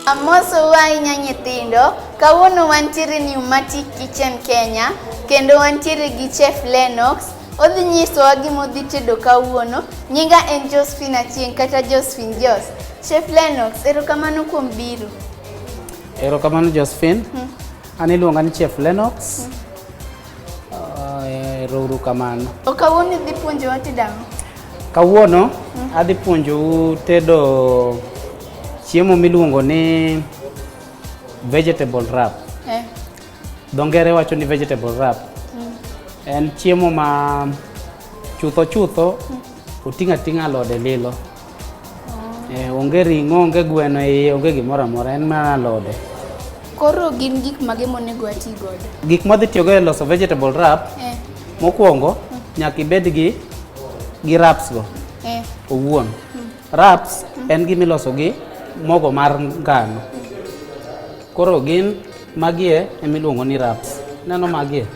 Amosou ahinya nyithindo, kawuono wantiere Pneumatic Kitchen Kenya kendo wantiere gi Chef Lennox. Odhi nyisowa gima odhi tedo kawuono. Nyinga en Josephine Achieng' kata Josephine Jos. Chef Lennox, erokamano kuom biro. Erokamano Josephine. An iluonga ni Chef Lennox. Ero uru kamano. O kawuono idhi puonjowa tedo ang'o? Kawuono adhi puonjou tedo chiemo miluongo ni vegetable wrap. Dho ngere wacho ni vegetable wrap. En chiemo ma chutho chutho oting'o ating'a alode lilo. Onge ring'o, onge gweno e iye, onge gimoro amora, en mana alode. Koro gin gik mage monego ati godo? Gik mwadhi tiyogo e loso vegetable wrap, mokwongo nyaka ibed gi wraps go owuon. Wraps en gima iloso gi mogo mar ngano. Koro gin magie emiluongo ni wraps. Ineno magie?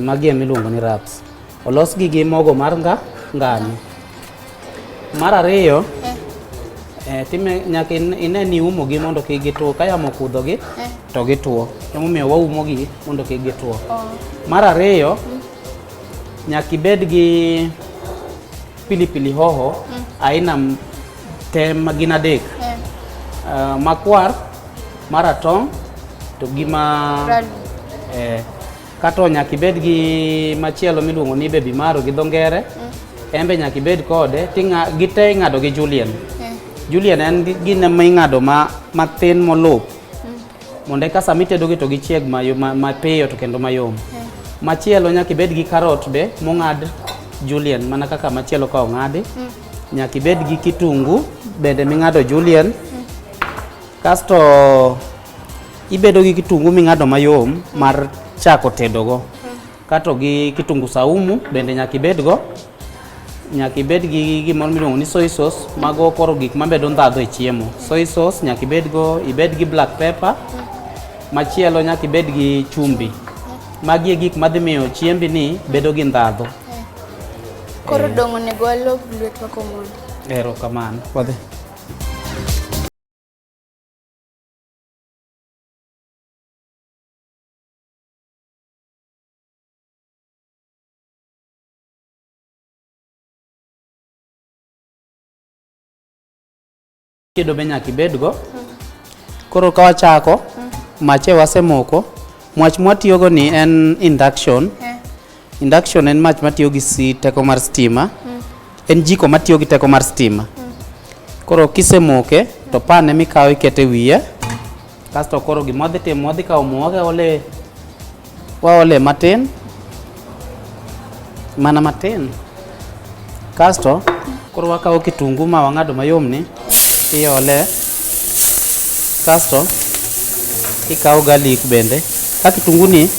Magie emiluongo ni wraps. Olosgi gi mogo mar ngano. Mar ariyo, time nyaka ine ni iumogi mondo kik gituo. Ka yamo okudhogi to gituo. Emomiyo waumogi mondo kik gituo. Mar ariyo, nyaka ibed gi pilipili hoho aina te ma gin adek. Makwar, maratong' to gi ma kato nyaka ibed gi machielo miluongo ni baby maro gi dho ngere. En be nyaka ibed kode, gite ing'ado gi julienne. Julienne en gine ma ing'ado mathin molup. Mondo eka sama itedo gi to gichieg mapiyo to kendo mayom. Machielo nyaka ibed gi carrot be mong'ad julienne mana kaka machielo ka ong'adi. Nyaka ibed gi kitungu bende ming'ado julienne. Kasto ibedo gi kitungu ming'ado mayom mar chako tedogo. Kato gi kitungu saumu bende nyaka ibed go. Nyaka ibed gi gimoro miluongo ni soy sauce, mago koro gik mamedo ndhadhu e chiemo. Soy sauce nyaka ibed go, ibed gi black pepper, machielo nyaka ibed gi chumbi. Magi e gik madhi miyo chiembi ni bedo gi ndhadhu. Koro dong' onego walog lwetwa komondi. Erokamano. Wadhi. Chiedo be nyaka ibedgo. Koro ka wachako, mache wasemoko. Mach mwatiyogo ni en induction. Induction en mach matiyo gi teko mar stima. En jiko matiyo gi teko mar stima. Koro kisemoke to pan ema ikawo ikete wiye. Kasto koro gima wadhi timo, wadhi kawo mo waole matin, mana matin. Kasto koro wakawo kitungu ma wang'ado mayom ni, iole. Kasto ikawo garlic bende. Ka kitungu ni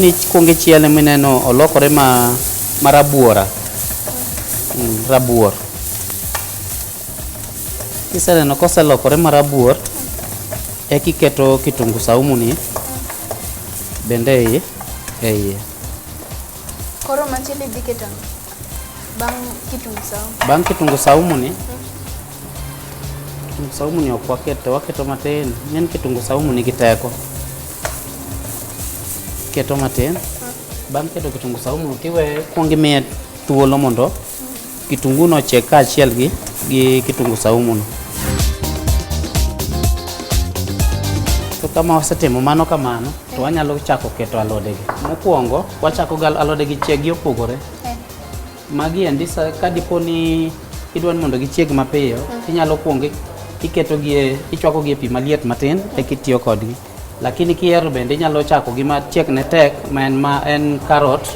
ikuongo ichiele mineno olokore ma rabuora. Rabuor. Kiseneno koselokore ma rabuor, eka iketo kitungu saumu ni bende e iye. Koro machielo idhi keto ang'o? Bang' kitungu saumu. Bang' kitungu saumu ni, kitungu saumu ni ok waketo, waketo matin. Ng'eny kitungu saumu nigi teko. Keto matin. Bang' keto kitungu saumu tiweye kuong imiye thuolo mondo kitungu no ochieg kaachiel gi kitungu saumu no. To kama wasetimo mano kamano, to wanyalo chako keto alode gi. Mokwongo, wachako ga alode gi chieg gi opogore. Magi endi ka dipo ni idwa ni mondo gichieg mapiyo, inyalo kuongo iketo gi e, ichwako gi e pi maliet matin, eka itiyo kodgi. Lakini kihero bende inyalo chako gi ma chiek ne tek, ma en carrot.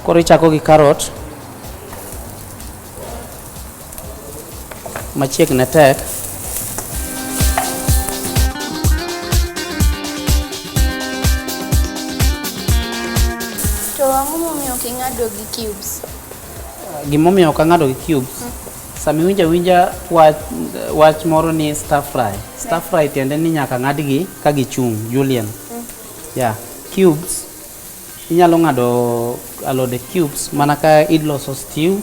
Koro ichako gi carrot machiek ne tek. To ang'o momiyo ok ing'ado gi cubes? Gimomiyo ok ang'ado gi cubes, sama iwinjo awinja wach moro ni stir fry. Stir fry tiende ni nyaka ng'adgi ka gichung', julienne. Yeah, cubes inyalo ng'ado alode cubes mana ka iloso stew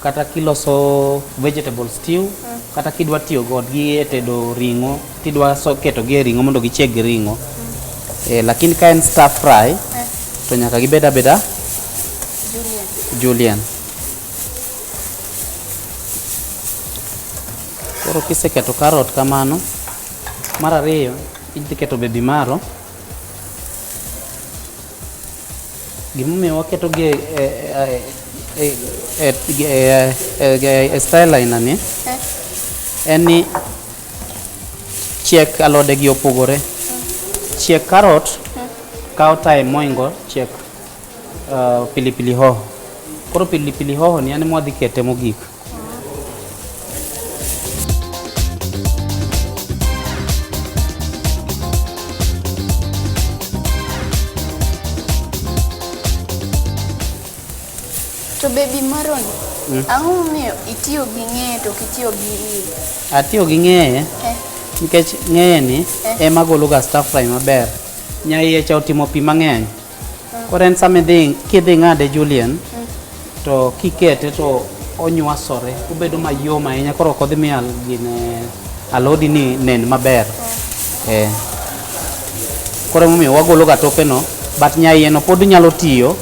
kata kiloso vegetable stew kata kidwa tiyo kodgi e tedo ring'o tidwa so ketogi e ring'o mondo gichieg gi ring'o. Lakini ka en stir fry to nyaka gibed abeda Julian. Julian. Koro kiseketo carrot kamano, mar ariyo idhi keto baby marrow. Gimomiyo waketo gi e style aina ni en ni chiek alode gi opogore. Chiek carrot kawo time moingo chiek pilipili hoho. Koro pilipili hoho ni en mwadhi kete mogik. To baby marrow ni, ang'o momiyo itiyo gi ng'eye to ok itiyo gi iye? Atiyo gi ng'eye nikech ng'eye ni ema golo ga stir fry maber. Nyaiye cha otimo pi mang'eny. Koro en sama idhi kidhi ng'ade Julian to kikete to onywasore obedo mayom ahinya koro ok odhi miyo gine alodi ni nen maber. Koro emomiyo wagolo ga toke no but nyaiye no pod nyalo tiyo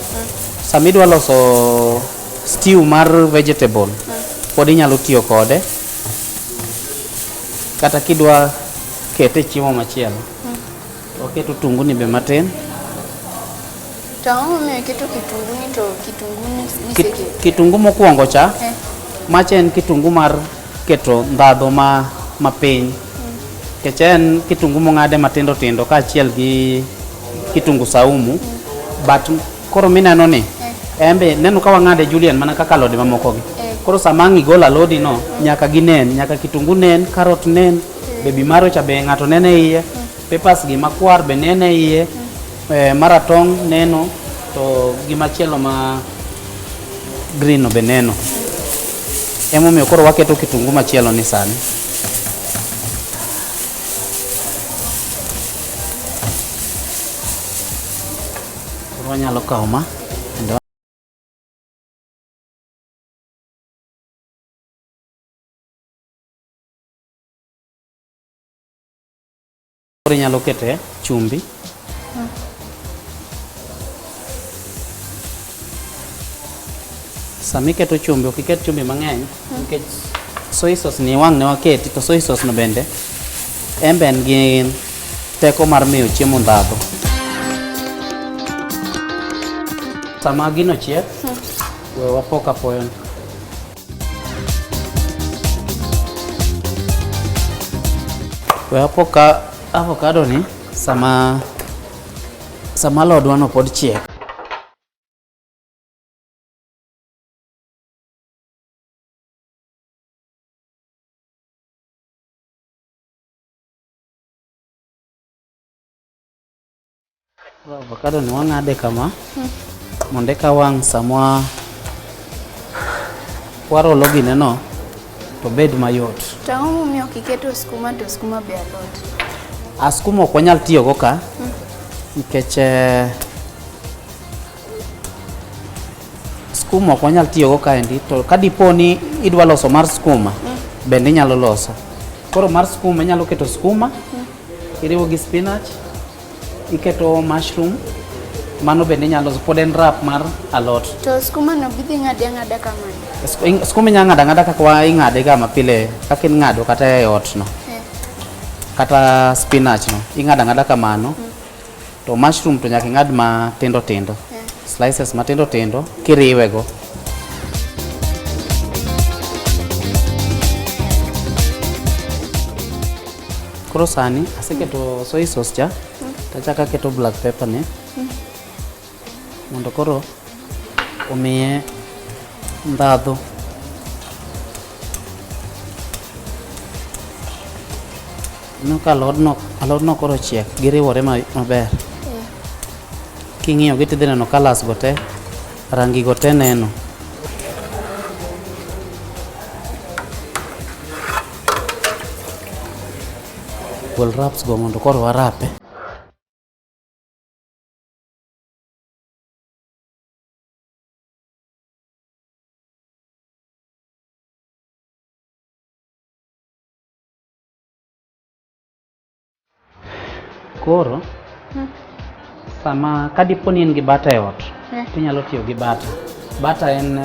sama idwa loso stew mar vegetable pod inyalo tiyo kode kata kidwa kete e chiemo machielo. Waketo otungu ni be matin. To ang'o momiyo iketo kitungu ni to kitungu niseketo? Kitungu mokwongo cha, macha en kitungu mar keto ndhadhu mapiny. Nikech en kitungu mong'ade matindo tindo kaachiel gi kitungu saumu. But koro mineno ni, en be neno ka wang'ade Julian mana kaka alode mamoko gi. Koro sama ang' igolo alodi no, nyaka ginen, nyaka kitungu nen, carrot nen, baby marrow cha be ng'ato neno e iye, peppers gi makwar be neno e iye, maratong' neno, to gi machielo ma green no be neno. Emomiyo koro waketo kitungu machielo ni sani. Koro wanyalo kawo ma kendo koro inyalo kete chumbi. Sama iketo chumbi ok iket chumbi mang'eny nikech soy sauce ni wang' ne waketi to soy sauce no bende en be en gi teko mar miyo chiemo ndhadhu. Sama gino chiek, we wapok apoyo ni. We wapok avocado ni sama alodwa no pod chiek. Avocado ni wang'ade kama mondo eka wang' sama warolo gine no to bed mayot. To ang'o momiyo ok iketo skuma to skuma be alot? A skuma ok wanyal tiyogo ka nikech skuma ok wanyal tiyogo kaendi to ka dipo ni idwa loso mar skuma bende inyalo loso. Koro mar skuma inyalo keto skuma, iriwo gi spinach, iketo mushroom, mano bende inyalo loso, pod en wrap mar alot. To skuma no bidhi ng'ade ang'ada kamano? Skuma inyalo ng'ado ang'ada kaka wa ing'ade ga mapile, kaka ing'ado kata e ot no. Kata spinach no, ing'ado ang'ada kamano. To mushroom to nyaka ing'ad matindo tindo. Slices matindo tindo kiriwe go. Koro sani aseketo soy sauce cha, tachako aketo black pepper ne. Mondo koro omiye ndhadhu. Ineno ka alodno koro ochiek, giriwore maber. King'iyo gi tidhi neno colours go te, rangi go te neno. Gol wraps go mondo koro warape. Koro sama kadipo ni in gi bata e ot, tinyalo tiyo gi bata. Bata en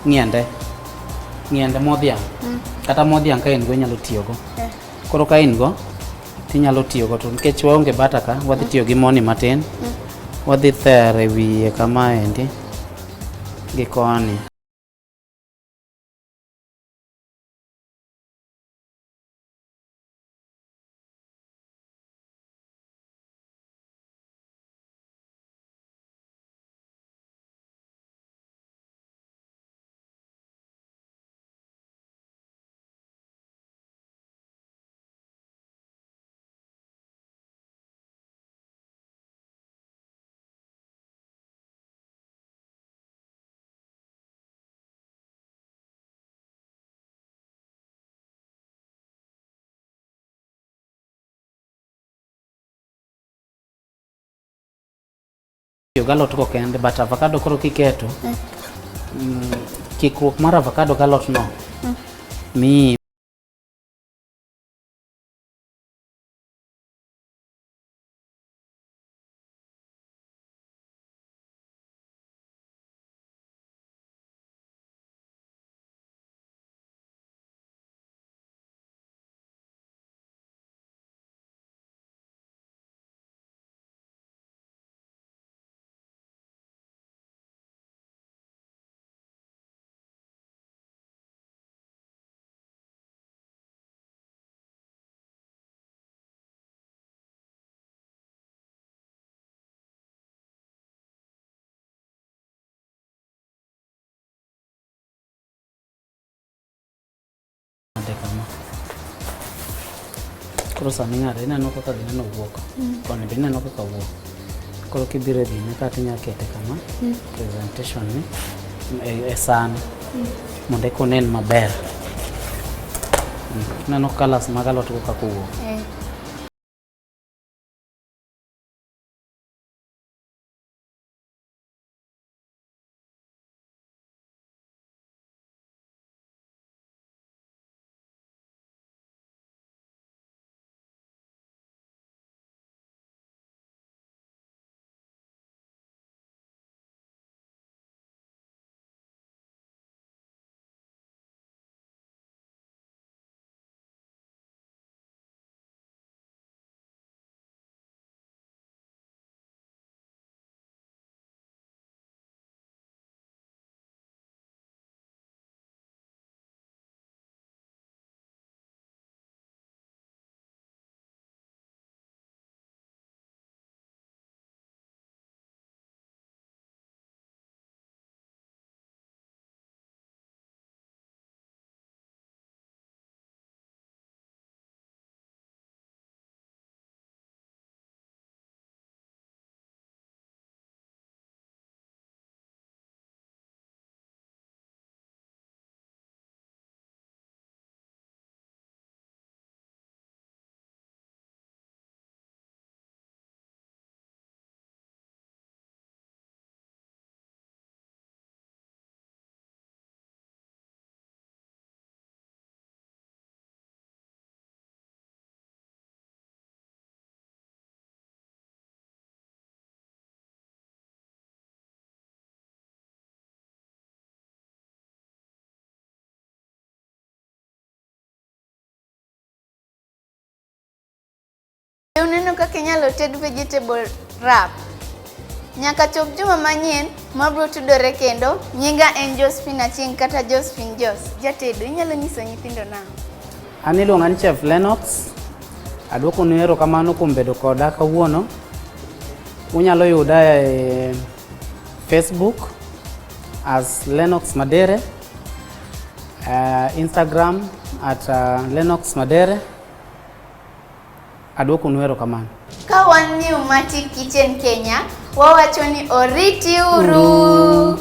ng'iende, ng'iende modhiang'. Kata modhiang' ka in go inyalo tiyogo. Koro ka in go tinyalo tiyogo to nikech waonge bata ka, wadhi tiyo gi moni matin. Wadhi thero e wiye kamaendi gi koni. Tiyo galot go kende but avocado koro kiketo kikruok mar avocado galot no miyi kama. Koro sani ng'ado ineno kaka gineno wuok. Koni be ineno kaka wuok. Koro kibiro e gine kata inyalo kete kama presentation ni e san mondo eka onen maber. Ineno colours mag alot go kaka owuok. Uneno kaka inyalo ted vegetable wrap. Nyaka chop juma manyien mabro tudore kendo. Nyinga en Josephine Achieng' kata Josephine Jos. Jatedo, inyalo nyiso nyithindo nang'o? An iluonga ni Chef Lennox. Aduokonu erokamano kuom bedo koda kawuono. Unyalo yuda e Facebook as Lennox Madere, Instagram at Lennox Madere. Aduokonu erokamano. Ka wan Pneumatic Kitchen Kenya, wawacho ni oriti uru.